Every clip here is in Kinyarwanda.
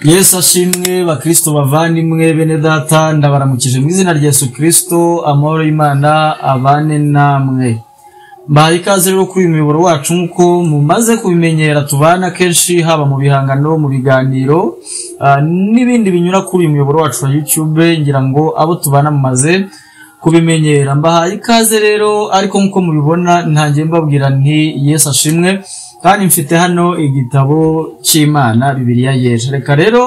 Yesu ashimwe bakristo bavandimwe bene data, ndabaramukije mu izina rya Yesu Kristo, amahoro y'Imana abane namwe. Mbahaye ikaze rero kuri uyu muyoboro wacu nk'uko mumaze kubimenyera, tubana kenshi haba mu bihangano, mu biganiro n'ibindi binyura kuri uyu muyoboro wacu wa YouTube, ngira ngo abo tubana mumaze kubimenyera. Mbahaye ikaze rero, ariko nk'uko mubibona ntangiye mbabwira nti Yesu ashimwe, kandi mfite hano igitabo cy'Imana, Bibiliya Yera. Reka rero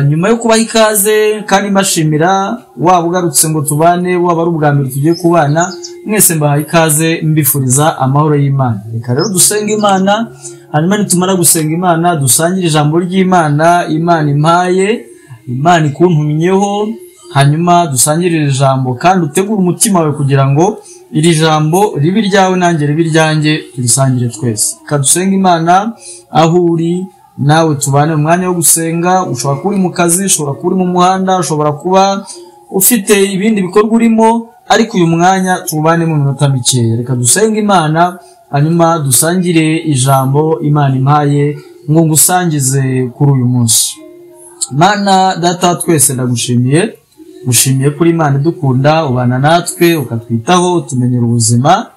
nyuma yo kubaha ikaze kandi mbashimira, waba ugarutse ngo tubane, waba ari ubwa mbere tugiye kubana, mwese mbahaye ikaze mbifuriza amahoro y'Imana. Reka rero dusenge Imana, hanyuma nitumara gusenga Imana dusangire ijambo ry'Imana, Imana impaye, Imana ikuntumyeho, hanyuma dusangire iri jambo kandi utegure umutima wawe kugira ngo iri jambo ribe iryawe nanjye ribe iryanjye, turisangire twese. Reka dusenge Imana aho uri nawe tubane mu mwanya wo gusenga. Ushobora kuba uri mu kazi, ushobora kuba uri mu muhanda, ushobora kuba ufite ibindi bikorwa urimo, ariko uyu mwanya tubane mu minota mikeya. Reka dusenge Imana hanyuma dusangire ijambo Imana impaye ngo ngusangize kuri uyu munsi. Mana data twese ndagushimiye, gushimiye kuri Imana idukunda, ubana natwe ukatwitaho, tumenyera ubuzima.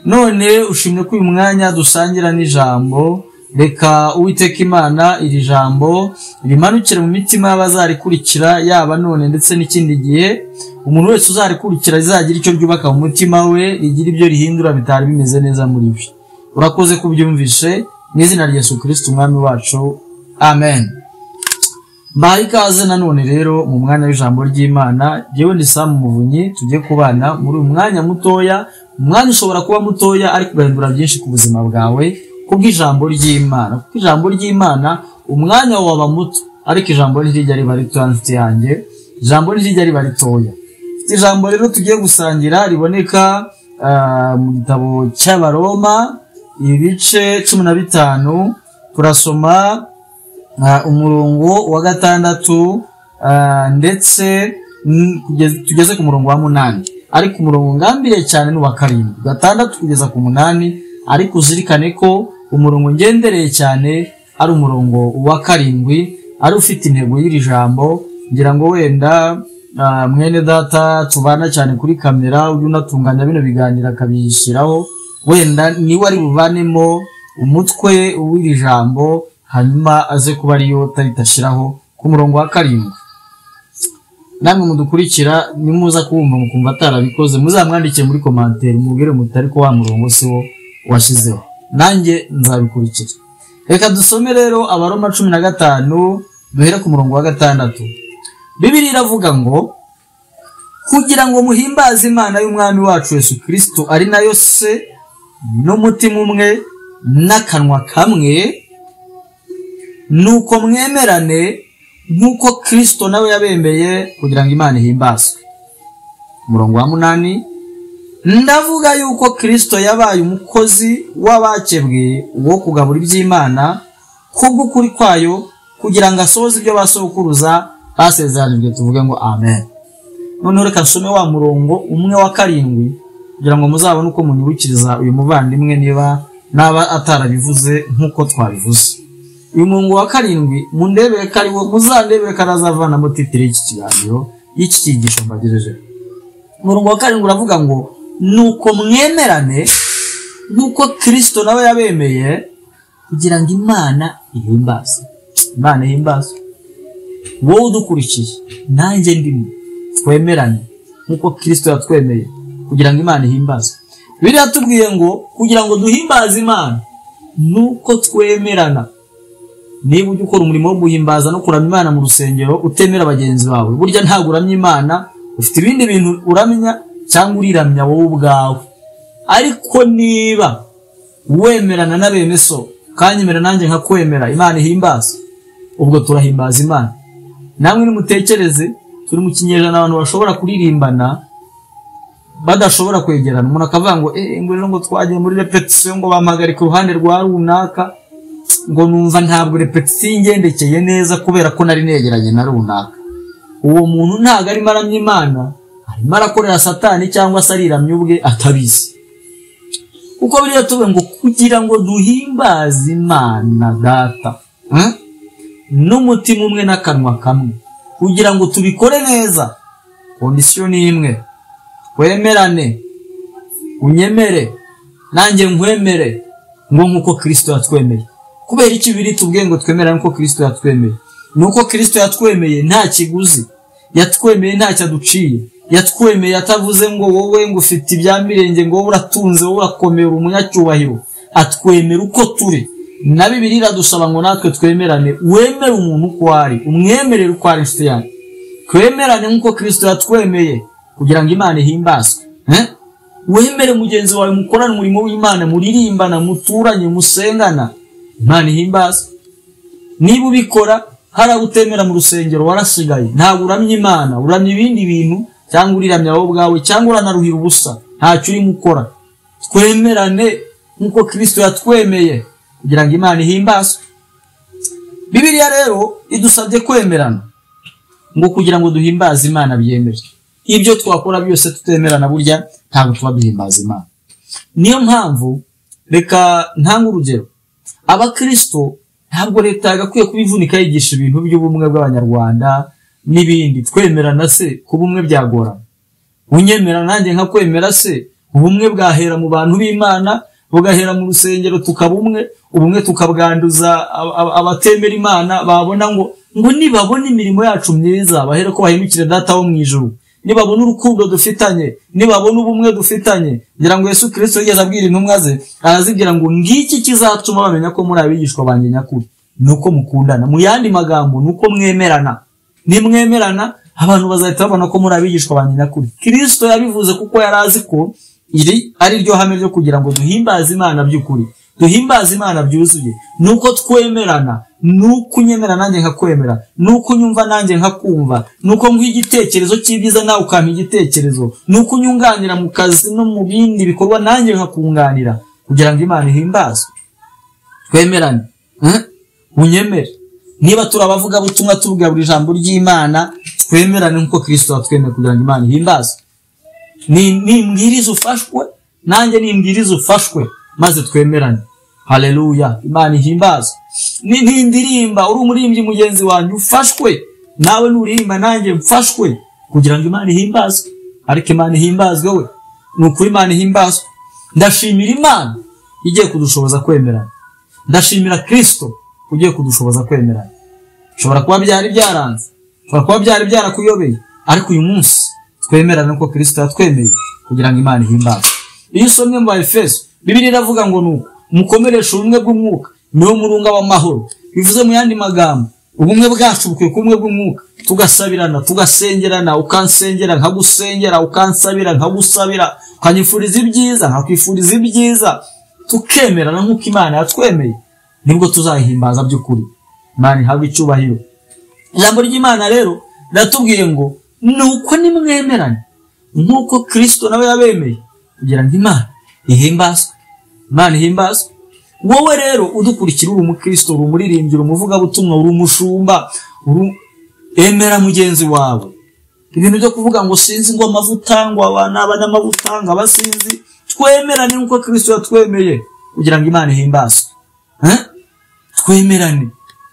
None ushimye ko uyu mwanya dusangira n'ijambo. Reka Uwiteka Imana iri jambo rimanukire mu mitima y'abazarikurikira, yaba none ndetse n'ikindi gihe. Umuntu wese uzarikurikira rizagira icyo ryubaka mu mutima we, rigira ibyo rihindura bitari bimeze neza muri we. Urakoze kubyumvishe mu izina rya Yesu Kristo umwami wacu, amen. Mbahaye ikaze nanone rero mu mwanya w'ijambo ry'Imana. Jyewe ndi Sam Muvunyi, tujye kubana muri uyu mwanya mutoya. Umwanya ushobora kuba mutoya ariko ugahindura byinshi ku buzima bwawe kubw'ijambo ry'Imana. Kuko ijambo ry'Imana umwanya waba muto ariko ijambo ntirijya riba ritoya, nshuti yanjye, ijambo ntirijya riba ritoya. Ijambo rero tugiye gusangira riboneka mu gitabo cy'Abaroma ibice 15, turasoma umurongo wa 6 ndetse tugeze ku murongo wa 8, ariko umurongo ngambiriye cyane ni uwa 7, 6 kugeza ku 8, ariko uzirikane ko umurongo ngendereye cyane ari umurongo wa 7, ari ufite intego y'iri jambo. Ngira ngo wenda mwene data tubana cyane kuri kamera ujye unatunganya bino biganiro akabishyiraho, wenda niwe ari buvanemo umutwe w'iri jambo, hanyuma aze kuba ariyo tayitashyiraho ku murongo wa 7. Namwe mudukurikira nimuza kumva mukumva atarabikoze, muzamwandike muri commentaire mubwire mutari ko wa murongo si wo washyizeho, nanjye nzabikurikira. Reka dusome rero Abaroma 15 duhere ku murongo wa 6. Bibiliya iravuga ngo kugira ngo muhimbaze Imana y'Umwami wacu Yesu Kristo, ari nayo se, n'umutima umwe n'akanwa kamwe, nuko mwemerane nk'uko Kristo nawe yabemeye kugira ngo Imana ihimbazwe. Umurongo wa 8, ndavuga yuko Kristo yabaye umukozi w'abakebwe wo kugabura iby'Imana kubw'ukuri kwayo, kugira ngo asohoze ibyo basokuruza basezeranijwe. Tuvuge ngo amen. Noneho reka nsome wa murongo umwe wa 7 kugira ngo muzabone uko munyibukiriza uyu muvandimwe niba naba atarabivuze nk'uko twabivuze. Uyu murongo wa 7 mundebere ko ariwo, muzandebere ko arazavanamo titire y'iki kiganiro, y'iki cyigisho mbagejejeho. Umurongo wa 7 uravuga ngo nuko mwemerane nk'uko Kristo nawe yabemeye kugira ngo Imana ihimbazwe. Imana ihimbazwe. Wowe udukurikiye nanjye ndimo, twemerane nk'uko Kristo yatwemeye kugira ngo Imana ihimbazwe. Bibiliya tubwiye ngo kugira ngo duhimbaze Imana nuko twemerana. Niba ujya ukora umurimo wo guhimbaza no kuramya Imana mu rusengero utemera bagenzi bawe, burya ntabwo uramya Imana, ufite ibindi bintu uramya cyangwa uriramya wowe ubwawe. Ariko niba wemerana na bene so, kanyemera nanjye nkakwemera, Imana ihimbaza, ubwo turahimbaza Imana. Namwe nimutekereze, turi mu kinyejana abantu bashobora kuririmbana badashobora kwegerana. Umuntu akavuga ngo ngo rero ngo twagiye muri repetition ngo bampagarika uruhande rwa runaka, ngo numva ntabwo repetition ingendekeye neza kubera ko nari negeranye na runaka. Uwo muntu ntabwo arimo aramya Imana, arimo arakorera Satani cyangwa se ariramya ubwe atabizi. Kuko biriya tuvuga ngo kugira ngo duhimbaze Imana data, n'umutima umwe n'akanwa kamwe. Kugira ngo tubikore neza, kondisiyo ni imwe: twemerane, unyemere nanjye nkwemere, ngo nk'uko Kristo yatwemeye. Kubera iki biri tubwiye ngo twemerane nk'uko Kristo yatwemeye? Nuko Kristo yatwemeye nta kiguzi, yatwemeye ntacyo aduciye, yatwemeye atavuze ngo wowe ngo ufite ibya mirenge, ngo wowe uratunze, wowe urakomeye, uri umunyacyubahiro. Atwemera uko turi. Na Bibiliya iradusaba ngo natwe twemerane. Wemere umuntu uko ari, umwemerere uko ari, inshuti yanjye. Twemerane nk'uko Kristo yatwemeye kugira ngo Imana ihimbazwe. Wemere mugenzi wawe, mukorane umurimo w'Imana, muririmbana, muturanye, musengana, Imana ihimbazwe. Niba ubikora hari abo utemera mu rusengero, warasigaye. Ntabwo uramya Imana, uramya ibindi bintu, cyangwa uriramya wowe ubwawe, cyangwa uranaruhira ubusa, ntacyo urimo ukora. Twemerane nk'uko Kristo yatwemeye kugira ngo Imana ihimbazwe. Bibiliya rero idusabye kwemerana ngo kugira ngo duhimbaze Imana byemere. Ibyo twakora byose tutemerana burya ntabwo tuba duhimbaza Imana. Niyo mpamvu reka ntange urugero. Abakristo ntabwo leta yagakwiye kubivunika yigisha ibintu by'ubumwe bw'Abanyarwanda n'ibindi. Twemerana se kuba umwe byagorana? Unyemera nanjye nkakwemera se, ubumwe bwahera mu bantu b'Imana, bugahera mu rusengero tukaba umwe, ubumwe tukabwanduza abatemera Imana. Babona ngo nibabona imirimo yacu myiza bahere ko bahindukire Data wo mu ijuru, nibabona urukundo dufitanye, nibabona ubumwe dufitanye. Ngira ngo Yesu Kristo yigeze abwira intumwa ze, arazibwira ngo ngiki kizatuma bamenya ko muri abigishwa banjye nyakuri, nuko mukundana. Mu yandi magambo, nuko mwemerana. Nimwemerana abantu bazahita babona ko muri abigishwa banjye nyakuri. Kristo yabivuze kuko yari azi ko iri ari ryo hame ryo kugira ngo duhimbaze Imana by'ukuri, duhimbaze Imana byuzuye. Nuko twemerana, nuko unyemera nanjye nkakwemera, nuko unyumva nanjye nkakumva, nuko nguha igitekerezo cy'ibyiza nawe ukampa igitekerezo, nuko unyunganira mu kazi no mu bindi bikorwa nanjye nkakunganira, kugira ngo Imana ihimbazwe. Twemerane, unyemere. Niba turi abavugabutumwa tuvuga buri jambo ry'Imana, twemerane nk'uko Kristo yatwemeye kugira ngo Imana ihimbazwe. Nimbwiriza ufashwe, nanjye nimbwiriza ufashwe, maze twemerane. Haleluya, Imana ihimbazwe. Nindirimba uri umuririmbyi mugenzi wanjye ufashwe, nawe nuririmba nanjye mfashwe, kugira ngo Imana ihimbazwe. Ariko Imana ihimbazwe we, ni ukuri Imana ihimbazwe. Ndashimira Imana igiye kudushoboza kwemerana. Ndashimira Kristo ugiye kudushoboza kwemerana. Ushobora kuba byari byaranze, ushobora kuba byari byarakuyobeye, ariko uyu munsi twemerane uko Kristo yatwemeye kugira ngo Imana ihimbazwe. Iyo usomye mu Efeso, Bibiliya iravuga ngo nuko mukomeresha ubumwe bw'umwuka, niwo murunga w'amahoro. Bivuze mu yandi magambo, ubumwe bwacu bukwiye kuba ubumwe bw'umwuka, tugasabirana, tugasengerana, ukansengera nkagusengera, ukansabira nkagusabira, ukanyifuriza ibyiza nkakwifuriza ibyiza, tukemerana nk'uko Imana yatwemeye, nibwo tuzahimbaza by'ukuri. Imana ihabwe icyubahiro. Ijambo ry'Imana rero riratubwiye ngo nuko nimwemerane nk'uko Kristo nawe yabemeye kugira ngo Imana ihimbazwe. Imana ihimbazwe. Wowe rero udukurikira, uri umukristo, uri umuririmbyi, uri umuvugabutumwa, uri umushumba, emera mugenzi wawe. Ibintu byo kuvuga ngo sinzi ngo amavuta, ngo abana abanyamavuta, ngo abasinzi, twemerane nk'uko Kristo yatwemeye kugira ngo Imana ihimbazwe. Twemerane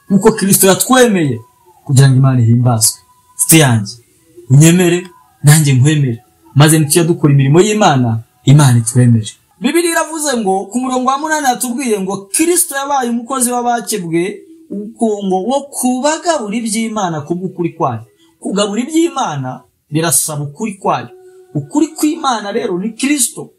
nk'uko Kristo yatwemeye kugira ngo Imana ihimbazwe. Nshuti yanjye, unyemere nanjye nkwemere, maze nitujya dukora imirimo y'Imana, Imana itwemere. Bibiliya iravuze ngo ku murongo wa 8 yatubwiye ngo Kristo yabaye umukozi w'abakebwe ngo wo kubagabura iby'Imana kubw'ukuri kwayo. Kugabura iby'Imana birasaba ukuri kwayo. Ukuri kw'Imana rero ni Kristo.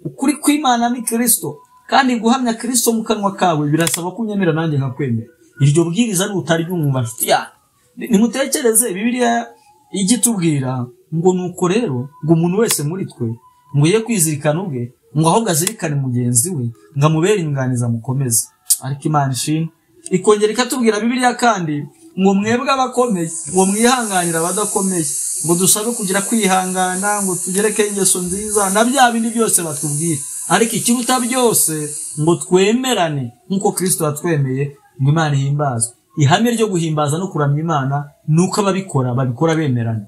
Ukuri kw'Imana ni Kristo. Kandi guhamya Kristo mu kanwa kawe birasaba kunyemera nanjye nkakwemera. Iryo bwiriza n'utari ryumva, nshuti yanjye. Nimutekereze, Bibiliya igitubwira ngo nuko rero ngo umuntu wese muri twe ngo ye kwizirikana ubwe, ngo ahubwo azirikane mugenzi we, ngo amubere inyunganizi amukomeze. Ariko Imana ishimwe. Ikongera ikatubwira Bibiliya kandi ngo mwebwe abakomeye, ngo mwihanganire abadakomeye, ngo dusabe kugira kwihangana, ngo tugereke ingeso nziza na bya bindi byose batubwira. Ariko ikiruta byose ngo twemerane nk'uko Kristo yatwemeye, ngo Imana ihimbazwe. Ihame ryo guhimbaza no kuramya Imana nuko ababikora babikora bemerana.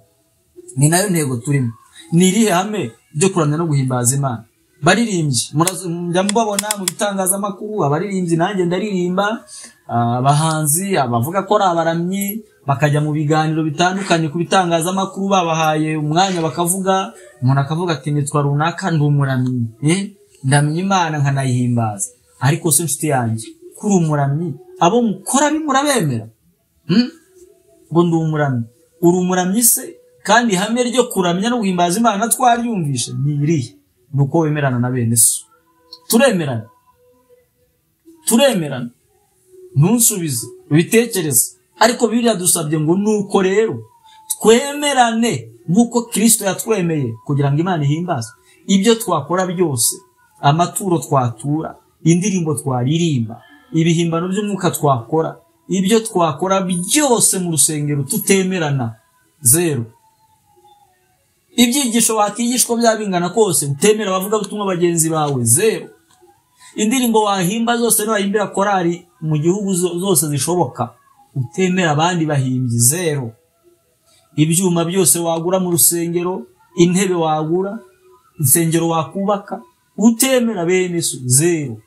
Ni nayo ntego turimo. Ni irihe hame ryo kuramya no guhimbaza Imana? Baririmbyi mujya mubabona mu bitangazamakuru, abaririmbyi nanjye ndaririmba, abahanzi, abavuga ko ari abaramyi, bakajya mu biganiro bitandukanye ku bitangazamakuru, babahaye umwanya bakavuga, umuntu akavuga ati nitwa runaka ndi umuramyi, ndamya Imana nkanayihimbaza. Ariko se inshuti yanjye, kuri umuramyi abo mukora bimurabemera? Ngo ndi umuramyi. Uri umuramyi se? Kandi ihame ryo kuramya no guhimbaza Imana twaryumvishe ni irihe? Ni uko wemerana na bene so. Turemerana, turemerana. Ntunsubize ubitekereze, ariko Bibiliya dusabye ngo nuko rero twemerane nk'uko Kristo yatwemeye kugira ngo Imana ihimbazwe. Ibyo twakora byose, amaturo twatura, indirimbo twaririmba, ibihimbano by'umwuka twakora, ibyo twakora byose mu rusengero tutemerana, zero. Ibyigisho wakigishwa byaba bingana kose utemera abavuga butumwa bagenzi bawe, zero. Indirimbo wahimba zose n'abahimbira korali mu gihugu zose zishoboka utemera abandi bahimbyi, zero. Ibyuma byose wagura mu rusengero, intebe wagura, insengero wakubaka, utemera bene so, zero.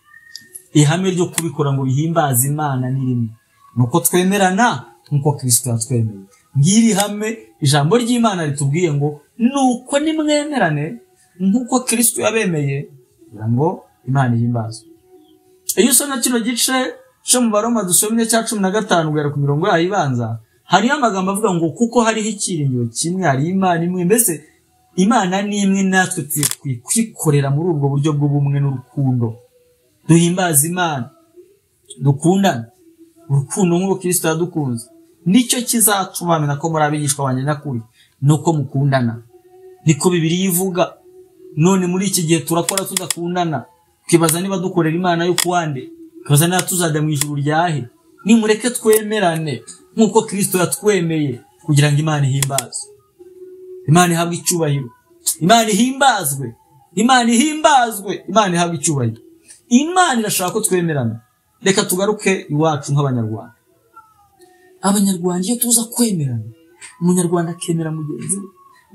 Ihame ryo kubikora ngo bihimbaze Imana ni rimwe, nuko twemerana nkuko Kristo yatwemeye. Ngiri hame ijambo ry'Imana ritubwiye ngo nuko nimwemerane nkuko Kristo yabemeye kugira ngo Imana ihimbazwe. Iyo usoma kino gice cyo mu Baroma dusomye cya 15 guhera ku mirongo yayo ibanza, hariho amagambo avuga ngo kuko hariho icyiringiro kimwe, hari Imana imwe. Mbese Imana ni imwe, natwe twikorera muri ubwo buryo bw'ubumwe n'urukundo. Duhimbaza Imana, dukundane urukundo nk'uko Kristo yadukunze. Nicyo kizatuma menya ko muri abigishwa banjye nyakuri, nuko mukundana. Niko Bibiliya ivuga. None muri iki gihe turakora tudakundana, twibaza niba dukorera Imana yo kuwande, twibaza niba tuzajya mu ijuru ryahe. Nimureke twemerane nk'uko Kristo yatwemeye kugira ngo Imana ihimbazwe, Imana ihabwe icyubahiro, Imana ihimbazwe, Imana ihimbazwe, Imana ihabwe icyubahiro. Imana irashaka ko twemerana. Reka tugaruke iwacu nk'Abanyarwanda. Abanyarwanda iyo tuza kwemerana, umunyarwanda akemera mugenzi we,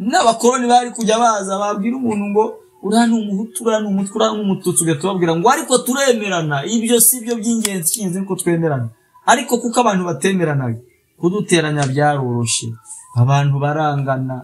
n'abakoloni bari kujya baza babwira umuntu ngo uriya ni umuhutu, uriya ni umutwa, uriya ni umututsi, ugahita ubabwira ngo ariko turemerana. Ibyo si byo by'ingenzi, icy'ingenzi ni uko twemerana. Ariko kuko abantu batemeranaga, kuduteranya byaroroshye. Abantu barangana,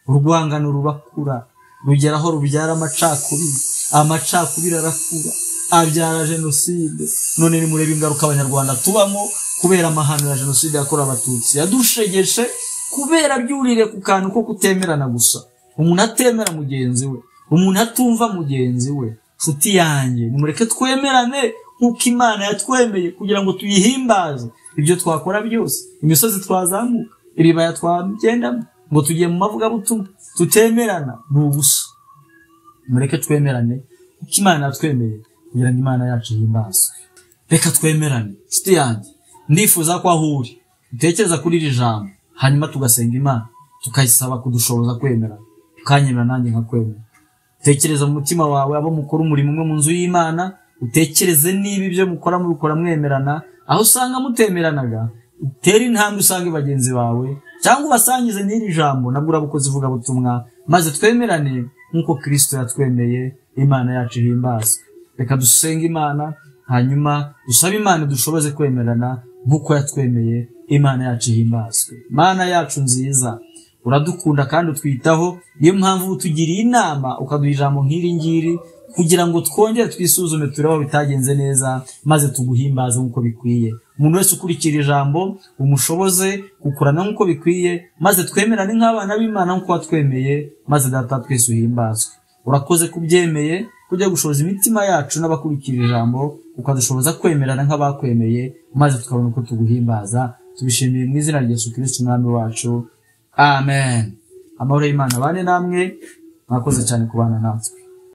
urwangano rurakura, rugera aho rubyara amacakubiri, amacakubiri arakura abyara jenoside. None nimurebe ingaruka Abanyarwanda tubamo kubera amahano ya jenoside yakorewe Abatutsi yadushegeshe, kubera byurire ku kantu ko kutemerana gusa. Umuntu atemera mugenzi we, umuntu atumva mugenzi we. Nshuti yanjye, nimureke twemerane nk'uko Imana yatwemeye kugira ngo tuyihimbaze. Ibyo twakora byose, imisozi twazamuka, ibibaya twagendamo, ngo tugiye mu mavugabutumwa, tutemerana ni ubusa. Mureke twemerane nk'uko Imana yatwemeye kugira ngo Imana yacu ihimbazwe. Reka twemerane. Nshuti yanjye, ndifuza ko aho uri utekereza kuri iri jambo, hanyuma tugasenga Imana tukayisaba kudushoboza kwemerana, ukanyemera nanjye nkakwemera. Tekereza mu mutima wawe abo mukora umurimo umwe mu nzu y'Imana, utekereze niba ibyo mukora mubikora mwemerana. Aho usanga mutemeranaga, utere intambwe usange bagenzi bawe, cyangwa ubasangize n'iri jambo, nabwo urabukoze ivugabutumwa, maze twemerane nk'uko Kristo yatwemeye, Imana yacu ihimbazwe. Reka dusenge Imana, hanyuma dusabe Imana dushoboze kwemerana nk'uko yatwemeye, Imana yacu ihimbazwe. Imana yacu nziza, uradukunda kandi utwitaho, niyo mpamvu utugiriye inama ukaduha ijambo nk'iri ngiri kugira ngo twongere twisuzume turebe aho bitagenze neza, maze tuguhimbaze nk'uko bikwiye. Umuntu wese ukurikira ijambo umushoboze gukurana nk'uko bikwiye, maze twemerane nk'abana b'Imana nk'uko watwemeye, maze Data twese uhimbazwe. Urakoze kubyemeye kujya gushoboza imitima yacu n'abakurikira ijambo, ukadushoboza kwemerana nk'abakwemeye, maze tukabona uko tuguhimbaza. Tubishimiye mu izina rya Yesu Kristo Umwami wacu, amen. Amahoro y'Imana abane namwe, mwakoze cyane kubana natwe.